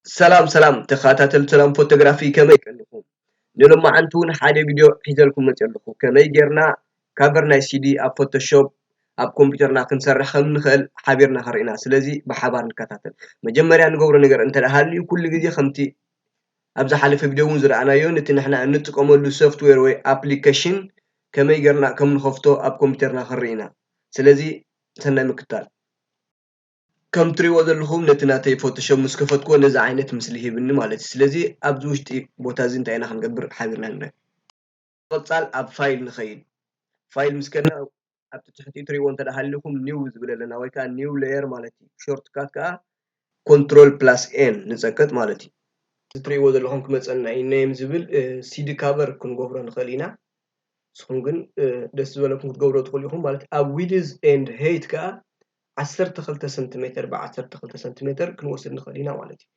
ሰላም ሰላም ተኸታተልቲ ሰላም ፎቶግራፊ፣ ከመይ ቀኒኹም? ንሎማዓንቲ እውን ሓደ ቪድዮ ሒዘልኩም መፅእ ኣለኹ። ከመይ ጌርና ካቨር ናይ ሲዲ ኣብ ፎቶሾፕ ኣብ ኮምፒውተርና ክንሰርሕ ከም ንኽእል ሓቢርና ከርእና። ስለዚ ብሓባር ንከታተል። መጀመርያ ንገብሮ ነገር እንተ ደኣ ሃልዩ፣ ኩሉ ግዜ ከምቲ ኣብ ዝሓለፈ ቪድዮ እውን ዝረኣናዮ፣ ነቲ ንሕና እንጥቀመሉ ሶፍትዌር ወይ ኣፕሊኬሽን ከመይ ጌርና ከም ንኸፍቶ ኣብ ኮምፒውተርና ከርእና። ስለዚ ሰናይ ምክታል። ከም ትሪእዎ ዘለኹም ነቲ ናተይ ፎቶሾፕ ምስ ከፈትኩዎ ነዚ ዓይነት ምስሊ ሂብኒ ማለት እዩ። ስለዚ ኣብዚ ውሽጢ ቦታ እዚ እንታይ ኢና ክንገብር ሓቢርና ንርኢ። ቀጻል ኣብ ፋይል ንኸይድ። ፋይል ምስ ከድና ኣብቲ ትሕቲ ትሪእዎ እንተ ደኣ ሃሊኹም ኒው ዝብል ኣለና ወይ ከዓ ኒው ሌየር ማለት እዩ። ሾርት ካት ከዓ ኮንትሮል ፕላስ ኤን ንጸቅጥ ማለት እዩ። እዚ ትሪእዎ ዘለኹም ክመጸና እዩ። ኔም ዝብል ሲዲ ካቨር ክንገብሮ ንኽእል ኢና። ንስኹም ግን ደስ ዝበለኩም ክትገብሮ ትኽእሉ ኢኹም ማለት ኣብ ዊድዝ ኤንድ ሄይት ከዓ ዓሰርተ ክልተ ሰንቲሜተር ብ ዓሰርተ ክልተ ሰንቲሜተር ክንወስድ ንኽእል ኢና ማለት እዩ።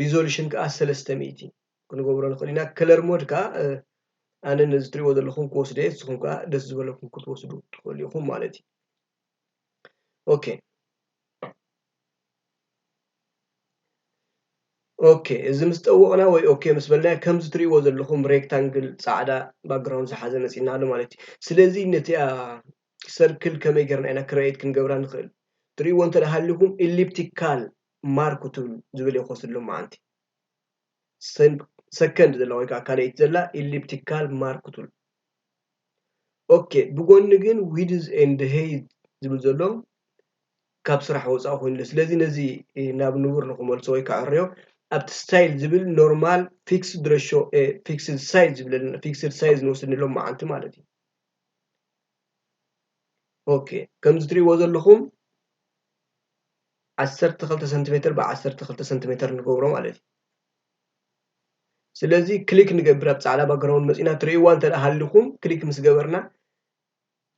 ሪዞሉሽን ከዓ ሰለስተ ሚእቲ ክንገብሮ ንኽእል ኢና። ከለር ሞድ ከዓ ኣነ ነዚ ትሪእዎ ዘለኹም ክወስዶ እየ፣ ንስኹም ከዓ ደስ ዝበለኩም ክትወስዱ ትኽእሉ ኢኹም ማለት እዩ። ኦኬ ኦኬ፣ እዚ ምስ ጠወቕና ወይ ኦኬ ምስ በልና፣ ከምዚ ትሪእዎ ዘለኹም ሬክታንግል ፃዕዳ ባክግራውንድ ዝሓዘ መፂና ኣሎ ማለት እዩ። ስለዚ ነቲኣ ሰርክል ከመይ ጌርና ኢና ክረኤት ክንገብራ ንኽእል? ትሪእዎ እንተ ደኣ ሃሊኹም ኢሊፕቲካል ማርክ ቱል ዝብል እየ ክወስድ ሎማዓንቲ። ሰን-፣ ሰከንድ ዘላ ወይ ከዓ ካልኣይቲ ዘላ ኢሊፕቲካል ማርክ ቱል። ኦኬ፣ ብጎኒ ግን ዊድዝ ኤንድ ሄይት ዝብል ዘሎ ካብ ስራሕ ወፃኢ ኮይኑ ኣሎ። ስለዚ ነዚ ናብ ንቡር ንክመልሶ ወይ ከዓ ዕርዮ ኣብቲ ስታይል ዝብል ኖርማል ፊክስድ ረሾ ፊክስድ ሳይዝ ዝብለልና ፊክስድ ሳይዝ ንወስድ ንሎም መዓንቲ ማለት እዩ። ኦኬ፣ ከምዚ ትሪእዎ ዘለኹም ዓሰርተ ክልተ ሰንቲሜተር ብ ዓሰርተ ክልተ ሰንቲሜተር ንገብሮ ማለት እዩ። ስለዚ ክሊክ ንገብር ኣብ ፃዕዳ ባክግራውንድ መፂና ትሪእዋ እንተ ደኣ ሃሊኹም ክሊክ ምስ ገበርና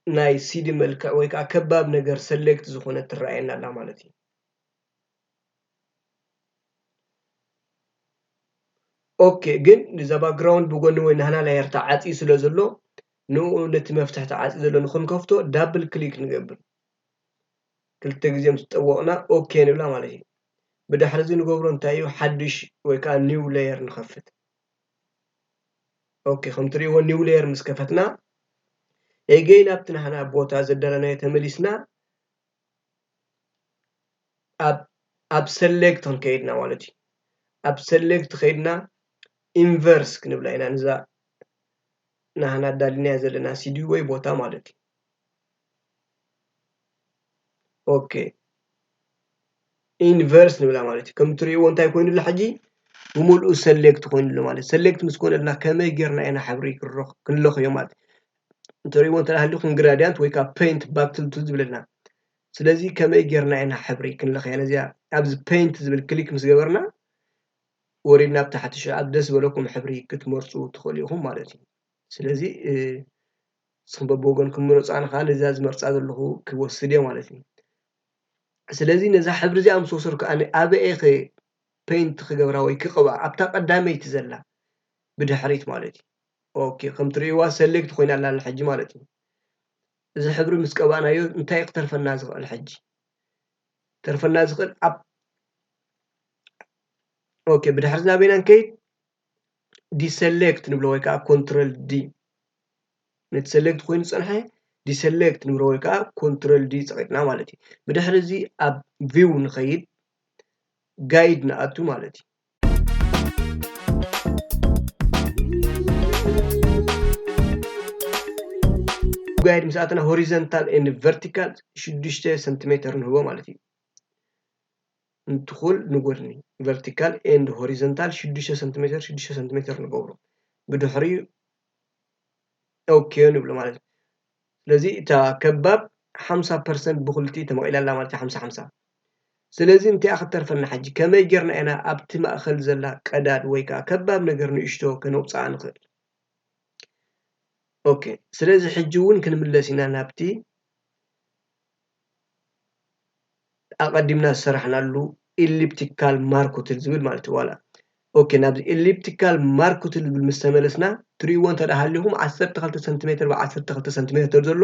ናይ ሲዲ መልክዕ ወይ ከዓ ከባብ ነገር ሰሌክት ዝኾነት ትረኣየና ኣላ ማለት እዩ። ኦኬ፣ ግን እዛ ባክግራውንድ ብጎኒ ወይ ናህና ላየር ተዓፅዩ ስለ ዘሎ ንኡ ነቲ መፍትሕ ተዓፅዩ ዘሎ ንክንከፍቶ ዳብል ክሊክ ንገብር። ክልተ ግዜ ምስ ጠወቕና ኦኬ ንብላ ማለት እዩ። ብድሕሪ እዚ ንገብሮ እንታይ እዩ? ሓድሽ ወይ ከዓ ኒው ሌየር ንኸፍት። ኦኬ፣ ከም ትሪእዎ ኒው ሌየር ምስ ከፈትና ኤገይን ኣብቲ ናህና ቦታ ዘዳለናዮ ተመሊስና ኣብ ኣብ ሰሌክት ክንከይድና ማለት እዩ። ኣብ ሰሌክት ከይድና ኢንቨርስ ክንብላ ኢና ነዛ ናህና ኣዳሊናያ ዘለና ሲዲ ወይ ቦታ ማለት እዩ። ኦኬ፣ ኢንቨርስ ንብላ ማለት እዩ። ከም ትሪእዎ እንታይ ኮይኑሉ ሕጂ? ብምልኡ ሰሌክት ኮይኑሉ ማለት። ሰሌክት ምስ ኮነልና ከመይ ጌርና ኢና ሕብሪ ክረኽ-፣ ክንለኽዮ ማለት? እንተሪእዎ እንተ ሃሊኹም ግራዲያንት ወይ ከዓ ፔይንት ባትል ቱ ዝብለና። ስለዚ ከመይ ጌርና ኢና ሕብሪ ክንለኽያ? ነዚኣ ኣብዚ ፔይንት ዝብል ክሊክ ምስ ገበርና ወሪድና ኣብ ታሕቲ ሽዑ ኣብ ደስ ዝበለኩም ሕብሪ ክትመርፁ ትኽእሉ ኢኹም ማለት እዩ። ስለዚ ንስኹም በብወገንኩም ምረፁ፣ ኣነ ከዓ ነዛ ዝመርፃ ዘለኹ ክወስድ እየ ማለት እዩ። ስለዚ ነዛ ሕብሪ እዚኣ ምስ ወሰድኩ ኣነ ኣበይ እየ ፔይንት ክገብራ ወይ ክቕብኣ? ኣብታ ቀዳመይቲ ዘላ ብድሕሪት ማለት እዩ። ኦኬ፣ ከም ትርእይዋ ሰሌክት ኮይና ኣላ ሕጂ ማለት እዩ። እዚ ሕብሪ ምስ ቀባእናዮ እንታይ እዩ ክተርፈና ዝኽእል ሕጂ? ተርፈና ዝኽእል ኣብ፣ ኦኬ፣ ብድሕሪ ናበይና ንከይድ? ዲሰሌክት ንብሎ ወይ ከዓ ኮንትሮል ዲ። ነቲ ሰሌክት ኮይኑ ዝፀንሐ ዲሰሌክት ንብሎ ወይ ከዓ ኮንትሮል ዲ ፀቂጥና ማለት እዩ። ብድሕሪ እዚ ኣብ ቪው ንኸይድ፣ ጋይድ ንኣቱ ማለት እዩ። ጋይድ ምስ ኣተና ሆሪዘንታል ኤንድ ቨርቲካል ሽዱሽተ ሰንቲሜተር ንህቦ ማለት እዩ። እንትኹል ንጎድኒ ቨርቲካል ኤንድ ሆሪዘንታል ሽዱሽተ ሰንቲሜተር ሽዱሽተ ሰንቲሜተር ንገብሮ። ብድሕሪኡ ኦኬ ንብሎ ማለት እዩ። ስለዚ እታ ከባብ ሓምሳ ፐርሰንት ብኽልቲኡ ተመቒላ ኣላ ማለት እዩ፣ ሓምሳ ሓምሳ። ስለዚ እንታይ እያ ክትተርፈና ሕጂ? ከመይ ጌርና ኢና ኣብቲ ማእኸል ዘላ ቀዳድ ወይ ከዓ ከባብ ነገር ንእሽቶ ከነውፅኣ ንኽእል? ኦኬ፣ ስለዚ ሕጂ እውን ክንምለስ ኢና ናብቲ ኣቐዲምና ዝሰራሕናሉ ኢሊፕቲካል ማርክ ቱል ዝብል ማለት እዩ። ዋላ ኦኬ፣ ናብዚ ኤሊፕቲካል ማርክ ቱል ዝብል ምስ ተመለስና፣ ትሪእዎ እንተ ደኣ ሃሊኹም፣ ዓሰርተ ክልተ ሰንቲሜተር ብ ዓሰርተ ክልተ ሰንቲሜተር ዘሎ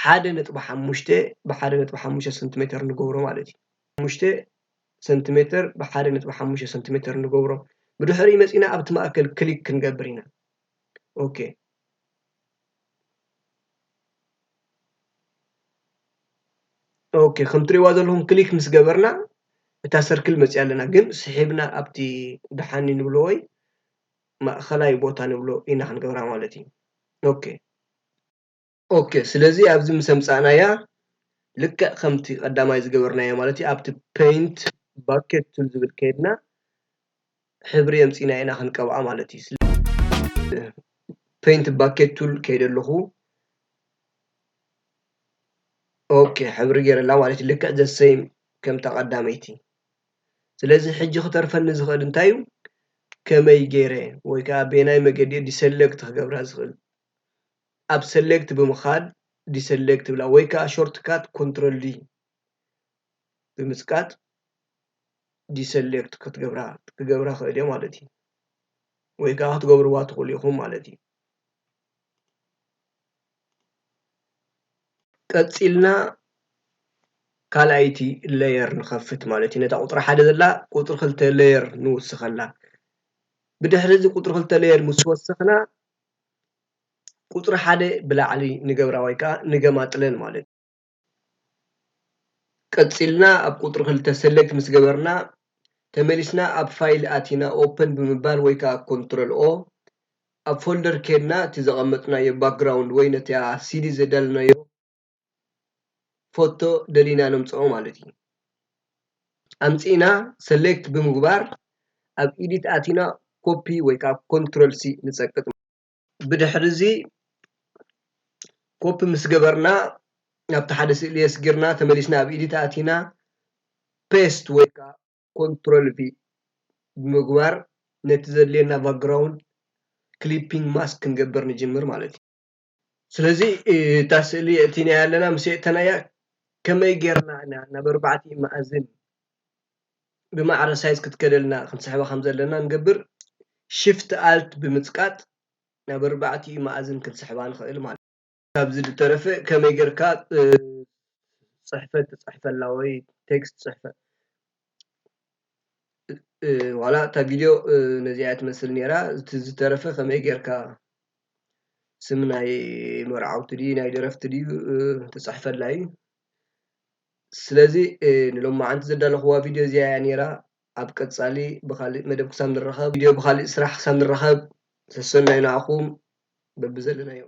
ሓደ ነጥቢ ሓሙሽተ ብ ሓደ ነጥቢ ሓሙሽተ ሰንቲሜተር ንገብሮ ማለት እዩ። ሓሙሽተ ሰንቲሜተር ብ ሓደ ነጥቢ ሓሙሽተ ሰንቲሜተር ንገብሮ። ብድሕሪኡ መጺና ኣብቲ ማእከል ክሊክ ክንገብር ኢና። ኦኬ። ኦኬ፣ ከም ትሪእዋ ዘለኹም ክሊክ ምስ ገበርና እታ ሰርክል መፂኣ ኣለና፣ ግን ስሒብና ኣብቲ ደሓኒ ንብሎ ወይ ማእኸላይ ቦታ ንብሎ ኢና ክንገብራ ማለት እዩ። ኦኬ። ኦኬ፣ ስለዚ ኣብዚ ምስ ኣምፃእናያ ልክዕ ከምቲ ቀዳማይ ዝገበርናዮ ማለት እዩ፣ ኣብቲ ፔይንት ባኬት ቱል ዝብል ከይድና ሕብሪ ኣምፂእና ኢና ክንቀብኣ ማለት እዩ። ስለ-፣ ፔይንት ባኬት ቱል ከይደ ኣለኹ። ኦኬ፣ ሕብሪ ገይረላ ማለት እዩ። ልክዕ ዘሰይም ከምታ ቀዳመይቲ። ስለዚ ሕጂ ክተርፈኒ ዝኽእል እንታይ እዩ? ከመይ ገይረ ወይ ከዓ በየናይ መገዲ ዲሰሌክት ክገብራ ዝኽእል? ኣብ ሰሌክት ብምኻድ ዲሰሌክት ብላ ወይ ከዓ ሾርትካት ኮንትሮል ዲ ብምጽቃጥ ዲሰሌክት ክትገብራ፣ ክገብራ ክእል እየ ማለት እዩ። ወይ ከዓ ክትገብርዋ ትኽእሉ ኢኹም ማለት እዩ። ቀጺልና ካልኣይቲ ሌየር ንኸፍት ማለት እዩ። ነታ ቁጽሪ ሓደ ዘላ ቁጽሪ ክልተ ሌየር ንውስኸላ። ብድሕሪ እዚ ቁጽሪ ክልተ ሌየር ምስ ወሰኽና ቁጽሪ ሓደ ብላዕሊ ንገብራ ወይ ከዓ ንገማጥለን ማለት እዩ። ቀጺልና ኣብ ቁጽሪ ክልተ ሰሌክት ምስ ገበርና ተመሊስና ኣብ ፋይል ኣቲና ኦፐን ብምባል ወይ ከዓ ኮንትሮል ኦ ኣብ ፎልደር ኬድና እቲ ዘቐመጥናዮ ባክግራውንድ ወይ ነቲ ሲዲ ዘዳልናዮ ፎቶ ደሊና ነምጽኦ ማለት እዩ። ኣምጺእና ሰሌክት ብምግባር ኣብ ኤዲት ኣቲና ኮፒ ወይ ከዓ ኮንትሮል ሲ ንጸቅጥ። ብድሕሪ እዚ ኮፒ ምስ ገበርና ናብቲ ሓደ ስእሊ የስጊርና ተመሊስና ኣብ ኤዲት ኣቲና ፔስት ወይ ከዓ ኮንትሮል ቪ ብምግባር ነቲ ዘድልየና ባክግራውንድ ክሊፒንግ ማስክ ክንገብር ንጅምር ማለት እዩ። ስለዚ እታ ስእሊ እቲናያ ኣለና ምስ የእተናያ ከመይ ጌርና ኢና ናብ ኣርባዕቲኡ መኣዝን ብማዕረ ሳይዝ ክትከደልና ክንስሕባ ከም ዘለና ንገብር ሽፍት ኣልት ብምጽቃጥ ናብ ኣርባዕቲኡ መኣዝን ክንስሕባ ንኽእል ማለት እዩ። ካብዚ ዝተረፈ ከመይ ጌርካ፣ እ፣ ጽሕፈት ትጽሕፈላ ወይ ቴክስት ጽሕፈት፣ እ፣ ዋላ እታ ቪድዮ፣ እ፣ ነዚኣ ትመስል ነይራ። እቲ ዝተረፈ ከመይ ጌርካ ስም ናይ መርዓውቲ ድዩ ናይ ደረፍቲ ድዩ፣ እ፣ ትጽሕፈላ እዩ። ስለዚ፣ እ፣ ንሎማዓንቲ ዘዳለኽዋ ቪድዮ እዚኣ እያ ነይራ። ኣብ ቀጻሊ ብኻልእ መደብ ክሳብ ንራኸብ፣ ቪድዮ ብኻልእ ስራሕ ክሳብ ንራኸብ፣ ሰሰናዩ ንዓኹም በብዘለናዮ።